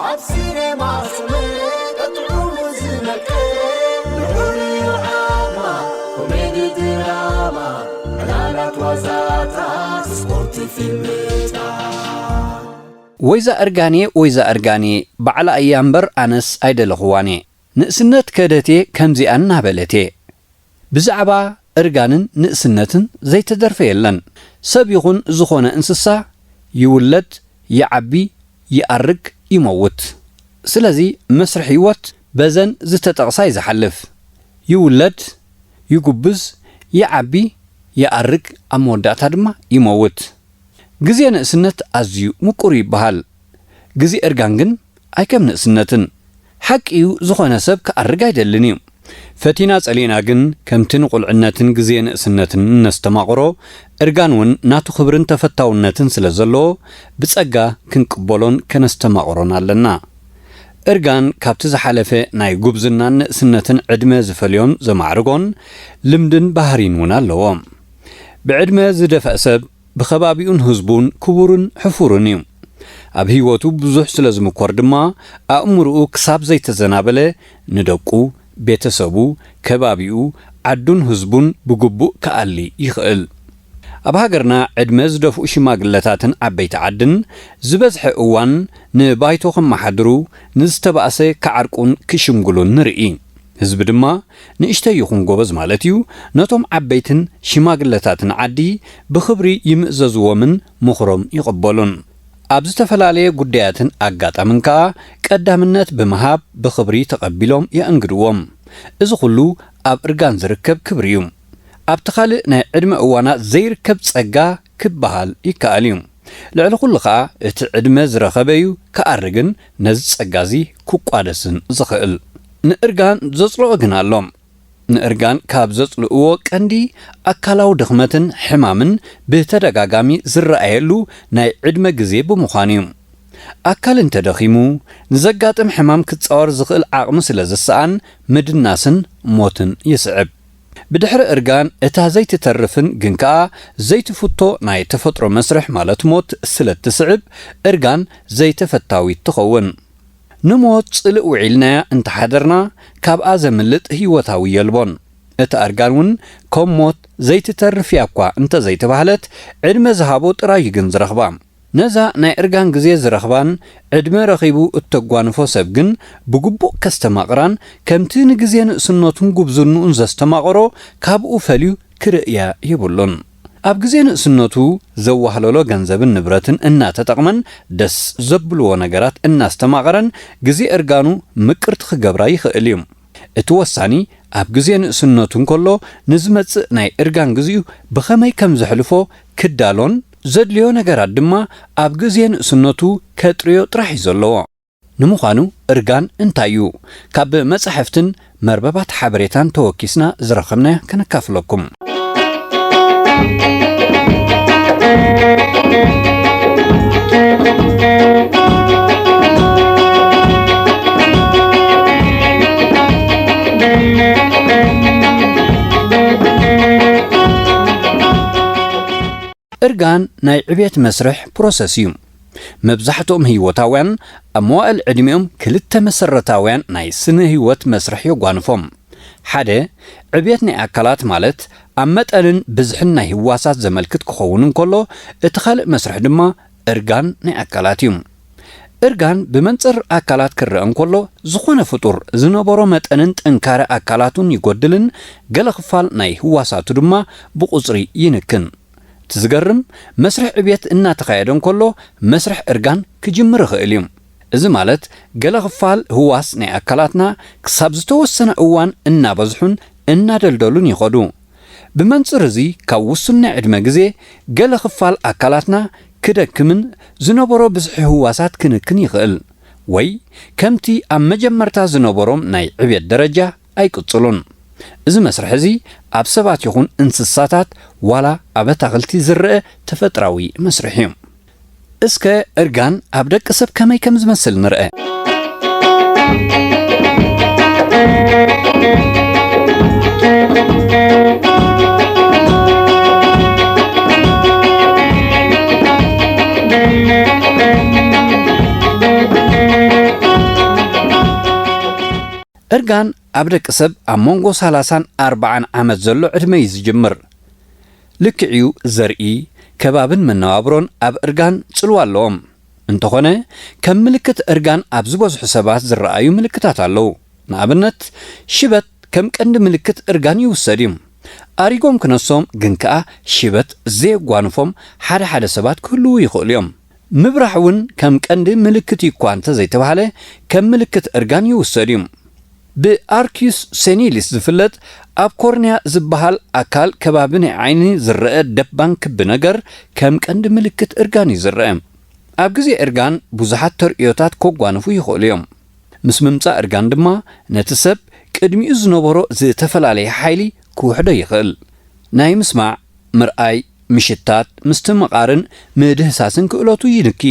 ኣብ ሲኔማ ስምዒት ጥዑሙ ዝመቅር፣ ንዑር እዩ ዓቕማ፣ ኮሜዲ ድራማ፣ ዕላላት ዋዛታት፣ ስፖርት ፊልምታት። ወይዛ እርጋኔ፣ ወይዛ እርጋኔ፣ ባዕላ እያ እምበር ኣነስ ኣይደለኽዋን እየ። ንእስነት ከደቴ ከምዚኣ እናበለት እየ። ብዛዕባ እርጋንን ንእስነትን ዘይተደርፈ የለን። ሰብ ይኹን ዝኾነ እንስሳ ይውለድ፣ ይዓቢ፣ ይኣርግ፣ ይመውት። ስለዚ መስርሕ ህይወት በዘን ዝተጠቕሳ እዩ ዝሓልፍ። ይውለድ፣ ይጉብዝ፣ ይዓቢ፣ ይኣርግ፣ ኣብ መወዳእታ ድማ ይመውት። ግዜ ንእስነት ኣዝዩ ምቁር ይበሃል። ግዜ እርጋን ግን ኣይከም ንእስነትን። ሓቂ እዩ፣ ዝኾነ ሰብ ክኣርግ ኣይደልን እዩ። ፈቲና ጸሊእና ግን፣ ከምቲ ንቁልዕነትን ግዜ ንእስነትን እነስተማቕሮ፣ እርጋን እውን ናቱ ክብርን ተፈታውነትን ስለ ዘለዎ፣ ብጸጋ ክንቅበሎን ከነስተማቕሮን ኣለና። እርጋን ካብቲ ዝሓለፈ ናይ ጉብዝናን ንእስነትን ዕድመ ዝፈልዮን ዘማዕርጎን ልምድን ባህሪን እውን ኣለዎ። ብዕድመ ዝደፍአ ሰብ ብኸባቢኡን ህዝቡን ክቡርን ሕፉርን እዩ። ኣብ ህይወቱ ብዙሕ ስለ ዝምኮር ድማ፣ ኣእምሮኡ ክሳብ ዘይተዘናበለ፣ ንደቁ፣ ቤተሰቡ፣ ከባቢኡ፣ ዓዱን ህዝቡን ብግቡእ ክኣሊ ይኽእል። ኣብ ሃገርና ዕድመ ዝደፍኡ ሽማግለታትን ዓበይቲ ዓድን ዝበዝሐ እዋን ንባይቶ ከመሓድሩ፣ ንዝተባእሰ ክዓርቁን ክሽምግሉን ንርኢ። ህዝቢ ድማ ንእሽተይ ይኹን ጎበዝ ማለት እዩ፣ ነቶም ዓበይትን ሽማግለታትን ዓዲ ብኽብሪ ይምእዘዝዎምን ምኽሮም ይቕበሉን። ኣብ ዝተፈላለየ ጉዳያትን ኣጋጣምን ከኣ ቀዳምነት ብምሃብ ብኽብሪ ተቐቢሎም የእንግድዎም። እዚ ኹሉ ኣብ እርጋን ዝርከብ ክብሪ እዩ። ኣብቲ ካልእ ናይ ዕድመ እዋና ዘይርከብ ጸጋ ክበሃል ይከኣል እዩ። ልዕሊ ኩሉ ኸኣ እቲ ዕድመ ዝረኸበ እዩ ክኣርግን ነዚ ጸጋ እዚ ክቋደስን ዝኽእል። ንእርጋን ዘጽልኦ ግን ኣሎ። ንእርጋን ካብ ዘጽልእዎ ቀንዲ ኣካላዊ ድኽመትን ሕማምን ብተደጋጋሚ ዝረኣየሉ ናይ ዕድመ ግዜ ብምዃኑ እዩ። ኣካል እንተደኺሙ፣ ንዘጋጥም ሕማም ክጻወር ዝኽእል ዓቕሚ ስለ ዝሰኣን ምድናስን ሞትን ይስዕብ። ብድሕሪ እርጋን እታ ዘይትተርፍን ግን ከኣ ዘይትፍቶ ናይ ተፈጥሮ መስርሕ ማለት ሞት ስለ እትስዕብ፣ እርጋን ዘይተፈታዊት ትኸውን። ንሞት ጽልእ ውዒልናያ እንተሓደርና፣ ካብኣ ዘምልጥ ህይወታዊ የልቦን። እታ እርጋን እውን ከም ሞት ዘይትተርፍ እያ እኳ እንተዘይተባህለት፣ ዕድመ ዝሃቦ ጥራይ እዩ ግን ዝረኽባ። ነዛ ናይ እርጋን ግዜ ዝረኽባን ዕድመ ረኺቡ እተጓንፎ ሰብ ግን ብግቡእ ከስተማቕራን ከምቲ ንግዜ ንእስነቱን ጉብዝንኡን ዘስተማቕሮ ካብኡ ፈልዩ ክርእያ የብሉን። ኣብ ግዜ ንእስነቱ ዘዋህለሎ ገንዘብን ንብረትን እናተጠቕመን ደስ ዘብልዎ ነገራት እናስተማቐረን ግዜ እርጋኑ ምቅርቲ ክገብራ ይኽእል እዩ። እቲ ወሳኒ ኣብ ግዜ ንእስነቱ እንከሎ ንዝመጽእ ናይ እርጋን ግዜኡ ብኸመይ ከም ዘሕልፎ ክዳሎን ዘድልዮ ነገራት ድማ ኣብ ግዜ ንእስነቱ ከጥርዮ ጥራሕ እዩ ዘለዎ። ንምዃኑ እርጋን እንታይ እዩ? ካብ መጻሕፍትን መርበባት ሓበሬታን ተወኪስና ዝረኸብናዮ ከነካፍለኩም። እርጋን ናይ ዕብየት መስርሕ ፕሮሰስ እዩ። መብዛሕትኦም ህይወታውያን ኣብ መዋእል ዕድሚኦም ክልተ መሰረታውያን ናይ ስነ ህይወት መስርሕ የጓንፎም። ሓደ፣ ዕብየት ናይ ኣካላት ማለት ኣብ መጠንን ብዝሕን ናይ ህዋሳት ዘመልክት ክኸውን እንከሎ፣ እቲ ካልእ መስርሕ ድማ እርጋን ናይ ኣካላት እዩ። እርጋን ብመንጽር ኣካላት ክረአ እንከሎ፣ ዝኾነ ፍጡር ዝነበሮ መጠንን ጥንካረ ኣካላቱን ይጎድልን ገለ ክፋል ናይ ህዋሳቱ ድማ ብቑጽሪ ይንክን። እቲ ዝገርም፣ መስርሕ ዕብየት እናተኻየደ እንከሎ መስርሕ እርጋን ክጅምር ይኽእል እዩ። እዚ ማለት ገለ ክፋል ህዋስ ናይ ኣካላትና ክሳብ ዝተወሰነ እዋን እናበዝሑን እናደልደሉን ይኸዱ። ብመንጽር እዚ ካብ ውሱን ናይ ዕድመ ግዜ ገለ ክፋል ኣካላትና ክደክምን ዝነበሮ ብዝሒ ህዋሳት ክንክን ይኽእል፣ ወይ ከምቲ ኣብ መጀመርታ ዝነበሮም ናይ ዕብየት ደረጃ ኣይቅጽሉን። እዚ መስርሕ እዚ ኣብ ሰባት ይኹን እንስሳታት ዋላ ኣብ ኣታኽልቲ ዝረአ ተፈጥራዊ መስርሕ እዩ። እስከ እርጋን ኣብ ደቂ ሰብ ከመይ ከም ዝመስል ንርአ። እርጋን ኣብ ደቂ ሰብ ኣብ መንጎ ሰላሳን ኣርባዓን ዓመት ዘሎ ዕድመ እዩ ዝጅምር። ልክዕዩ፣ ዘርኢ፣ ከባብን መነባብሮን ኣብ እርጋን ጽልዋ ኣለዎም። እንተኾነ፣ ከም ምልክት እርጋን ኣብ ዝበዝሑ ሰባት ዝረኣዩ ምልክታት ኣለዉ። ንኣብነት፣ ሽበት ከም ቀንዲ ምልክት እርጋን ይውሰድ እዩ። ኣሪጎም ክነሶም ግን ከኣ ሽበት ዘየጓንፎም ሓደ ሓደ ሰባት ክህልዉ ይኽእሉ እዮም። ምብራሕ እውን ከም ቀንዲ ምልክት እዩ እኳ እንተዘይተባህለ፣ ከም ምልክት እርጋን ይውሰድ እዩ። ብኣርኪዩስ ሴኒሊስ ዝፍለጥ ኣብ ኮርንያ ዝበሃል ኣካል ከባቢ ናይ ዓይኒ ዝረአ ደባን ክቢ ነገር ከም ቀንዲ ምልክት እርጋን እዩ ዝረአ። ኣብ ግዜ እርጋን ብዙሓት ተርእዮታት ከጓንፉ ይኽእሉ እዮም። ምስ ምምጻእ እርጋን ድማ ነቲ ሰብ ቅድሚኡ ዝነበሮ ዝተፈላለየ ሓይሊ ክውሕዶ ይኽእል። ናይ ምስማዕ፣ ምርኣይ፣ ምሽታት፣ ምስትምቓርን ምድህሳስን ክእለቱ ይንኪ።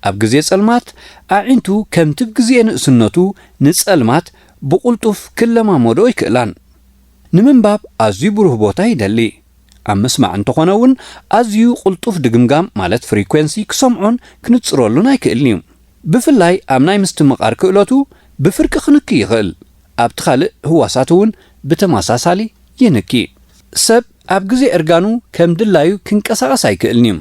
ኣብ ግዜ ጸልማት ኣዒንቱ ከምቲ ብግዜ ንእስነቱ ንጸልማት ብቕልጡፍ ክለማመዶ ኣይክእላን። ንምንባብ ኣዝዩ ብሩህ ቦታ ይደሊ። ኣብ ምስማዕ እንተኾነ እውን ኣዝዩ ቅልጡፍ ድግምጋም ማለት ፍሪኮንሲ ክሰምዖን ክንጽረሉን ኣይክእልን እዩ። ብፍላይ ኣብ ናይ ምስትምቓር ክእለቱ ብፍርቂ ክንኪ ይኽእል። ኣብቲ ካልእ ህዋሳት እውን ብተመሳሳሊ ይንኪ። ሰብ ኣብ ግዜ እርጋኑ ከም ድላዩ ክንቀሳቐስ ኣይክእልን እዩ።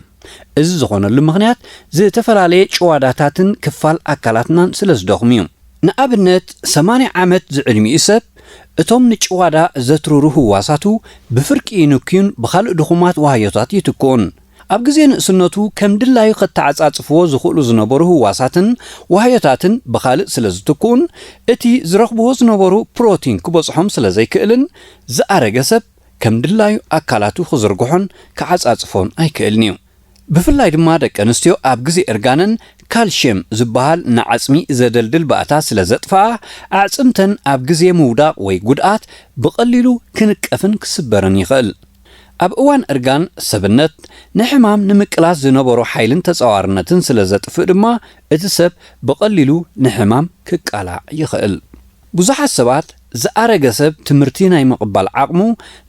እዚ ዝኾነሉ ምኽንያት ዝተፈላለየ ጭዋዳታትን ክፋል ኣካላትናን ስለ ዝደኽሙ እዩ። ንኣብነት ሰማንያ ዓመት ዝዕድሚኡ ሰብ እቶም ንጭዋዳ ዘትርሩ ህዋሳቱ ብፍርቂ ይንክዩን ብኻልእ ድኹማት ዋህዮታት ይትክኡን። ኣብ ግዜ ንእስነቱ ከም ድላዩ ከተዓጻጽፍዎ ዝኽእሉ ዝነበሩ ህዋሳትን ዋህዮታትን ብኻልእ ስለ ዝትክኡን እቲ ዝረኽብዎ ዝነበሩ ፕሮቲን ክበጽሖም ስለ ዘይክእልን ዝኣረገ ሰብ ከም ድላዩ ኣካላቱ ክዝርግሖን ክዓጻጽፎን ኣይክእልን እዩ። ብፍላይ ድማ ደቂ ኣንስትዮ ኣብ ግዜ እርጋነን ካልሽየም ዝበሃል ንዓጽሚ ዘደልድል ባእታ ስለ ዘጥፍኣ ኣዕጽምተን ኣብ ግዜ ምውዳቕ ወይ ጉድኣት ብቐሊሉ ክንቀፍን ክስበርን ይኽእል። ኣብ እዋን እርጋን ሰብነት ንሕማም ንምቅላስ ዝነበሮ ሓይልን ተጻዋርነትን ስለ ዘጥፍእ ድማ እቲ ሰብ ብቐሊሉ ንሕማም ክቃላዕ ይኽእል። ብዙሓት ሰባት ዝኣረገ ሰብ ትምህርቲ ናይ ምቕባል ዓቕሙ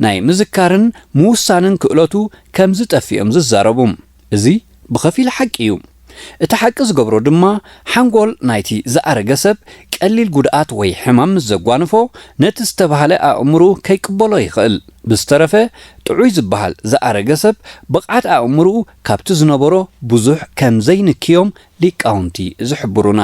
ናይ ምዝካርን ምውሳንን ክእለቱ ከም ዝጠፍእ እዮም ዝዛረቡ። እዚ ብኸፊል ሓቂ እዩ። እቲ ሓቂ ዝገብሮ ድማ ሓንጎል ናይቲ ዝኣረገ ሰብ ቀሊል ጉድኣት ወይ ሕማም ምስ ዘጓንፎ ነቲ ዝተባህለ ኣእምርኡ ከይቅበሎ ይኽእል። ብዝተረፈ ጥዑይ ዝበሃል ዝኣረገ ሰብ ብቕዓት ኣእምርኡ ካብቲ ዝነበሮ ብዙሕ ከም ዘይንክዮም ሊቃውንቲ ዝሕብሩና።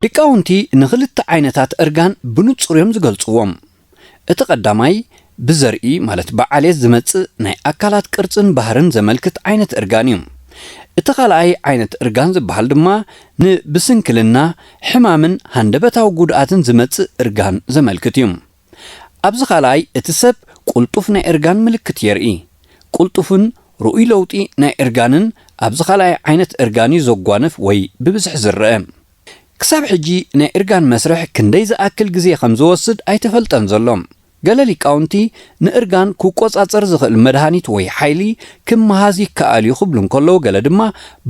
ሊቃውንቲ ንኽልተ ዓይነታት እርጋን ብንጹር እዮም ዝገልጽዎም። እቲ ቀዳማይ ብዘርኢ ማለት ብዓሌት ዝመጽእ ናይ ኣካላት ቅርጽን ባህርን ዘመልክት ዓይነት እርጋን እዩ። እቲ ካልኣይ ዓይነት እርጋን ዝበሃል ድማ ንብስንክልና፣ ሕማምን ሃንደበታዊ ጉድኣትን ዝመጽእ እርጋን ዘመልክት እዩ። ኣብዚ ካልኣይ እቲ ሰብ ቅልጡፍ ናይ እርጋን ምልክት የርኢ። ቅልጡፍን ርኡይ ለውጢ ናይ እርጋንን ኣብዚ ካልኣይ ዓይነት እርጋን እዩ ዘጓንፍ ወይ ብብዝሒ ዝረአ። ክሳብ ሕጂ ናይ እርጋን መስርሕ ክንደይ ዝኣክል ግዜ ከም ዝወስድ ኣይተፈልጠን ዘሎ። ገለ ሊቃውንቲ ንእርጋን ክቆጻጸር ዝኽእል መድሃኒት ወይ ሓይሊ ክመሃዝ ይከኣል እዩ ክብሉ እንከለዉ፣ ገለ ድማ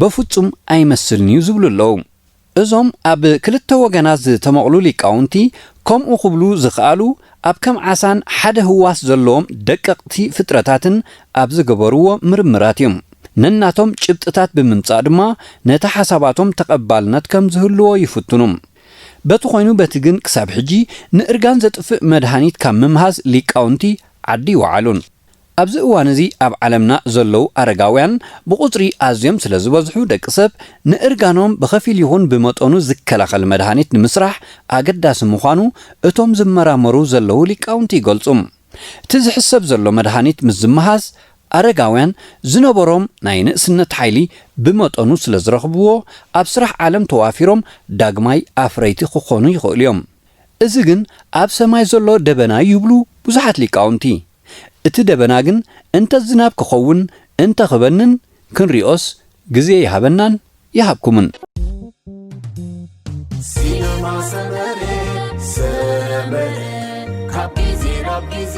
በፍጹም ኣይመስልን እዩ ዝብሉ ኣለዉ። እዞም ኣብ ክልተ ወገናት ዝተመቕሉ ሊቃውንቲ ከምኡ ክብሉ ዝኸኣሉ ኣብ ከም ዓሳን ሓደ ህዋስ ዘለዎም ደቀቕቲ ፍጥረታትን ኣብ ዝገበርዎ ምርምራት እዮም። ነናቶም ጭብጥታት ብምምጻእ ድማ ነቲ ሓሳባቶም ተቐባልነት ከም ዝህልዎ ይፍትኑ። በቲ ኮይኑ በቲ ግን ክሳብ ሕጂ ንእርጋን ዘጥፍእ መድሃኒት ካብ ምምሃዝ ሊቃውንቲ ዓዲ ይወዓሉን። ኣብዚ እዋን እዚ ኣብ ዓለምና ዘለዉ ኣረጋውያን ብቑጽሪ ኣዝዮም ስለ ዝበዝሑ ደቂ ሰብ ንእርጋኖም ብኸፊል ይኹን ብመጠኑ ዝከላኸል መድሃኒት ንምስራሕ ኣገዳሲ ምዃኑ እቶም ዝመራመሩ ዘለዉ ሊቃውንቲ ይገልጹ። እቲ ዝሕሰብ ዘሎ መድሃኒት ምስ ዝመሃዝ ኣረጋውያን ዝነበሮም ናይ ንእስነት ሓይሊ ብመጠኑ ስለ ዝረኽብዎ ኣብ ስራሕ ዓለም ተዋፊሮም ዳግማይ ኣፍረይቲ ክኾኑ ይኽእሉ እዮም። እዚ ግን ኣብ ሰማይ ዘሎ ደበና ይብሉ ብዙሓት ሊቃውንቲ። እቲ ደበና ግን እንተ ዝናብ ክኸውን እንተ ክበንን ክንሪኦስ ግዜ ይሃበናን ይሃብኩምን። ሲነማ ሰመረ ሰመረ ካብ ግዜ ናብ ግዜ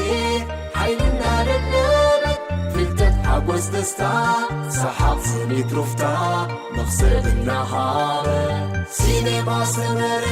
ሓይልና ደለበ ፍልጠት ሓጎስ ደስታ ሰሓቕ ስኒት ሩፍታ መኽሰብ እናሃበ ሲኔማ ሰመረ